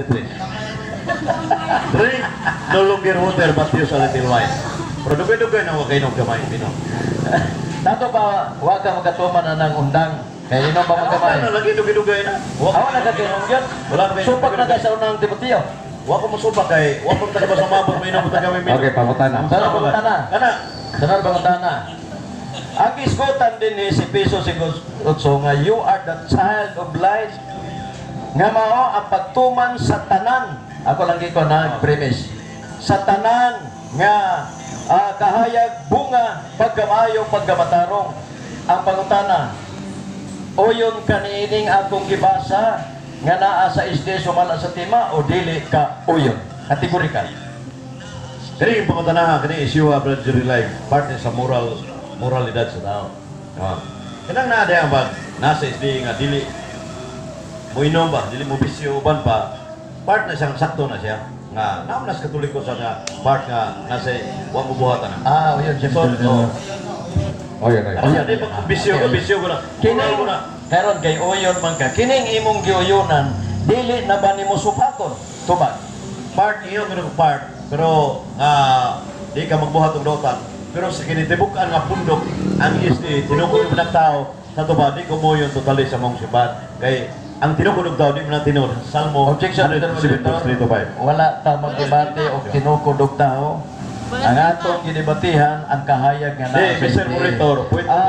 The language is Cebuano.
23. "Drink no longer water but use a little wine." Pero dugay-dugay na wa kainom gamay, minom. Dato ba wa ka makatuman na ng undang? Kay inom ba magamay? Wala na lagi, dugay-dugay na. Wa Awa na ka kainom yun. Wala na. Supak na ka sa unang Timoteo. Wa ko mosupak kay wa ko taga sa mabot mo taga may. Okay, pangutana. Sa pangutana. Kana. Sunod pangutana. Ang gisgutan din ni si Efeso 5:8 nga "You are the child of light" nga mao ang pagtuman sa tanan. Ako lang giko na premise. Sa tanan nga kahayag, bunga, pagkamayo, pagkamatarong. Ang pangutana, uyon kaniining akong gibasa nga naa sa SDA sumala sa tema o dili ka uyon? Categorical. Kani yung pangutana, kani issue ha, Brother Jerry Live, part ni sa moralidad sa tao. Ah. Kanang naa diyan ba nasa SDA nga dili mo inom ba, dili mo bisyo uban pa, part na siyang sakto na siya nga naam nas Katoliko sa nga part nga nasa wa mo buhatan na. Ah, uyon siya. So, oh, Oy, oy. ano siya, di ba bisyo ko, bisyo ko na. Kining Moral ko na. Karon kay uyon man ka. Kining imong giuyonan, dili na ba nimo supakon? Tubag. Part iyo pero part pero nga di ka magbuhat og dautan. Pero sa kinitibuk-an nga pundok ang SDA, tinukod mo ng tao sa tuba, di ko mo yun totally sa mong simbahan. Kay ang tinukod og tao di mo na tinuod. Salmo Objection, Mr. 107 verse 3 to 5. Wala ta magdebate og tinukod og tao. Ang atong gidebatihan ang kahayag nga naa Di, sa Mr. SDA. Monitor, pwede Ah,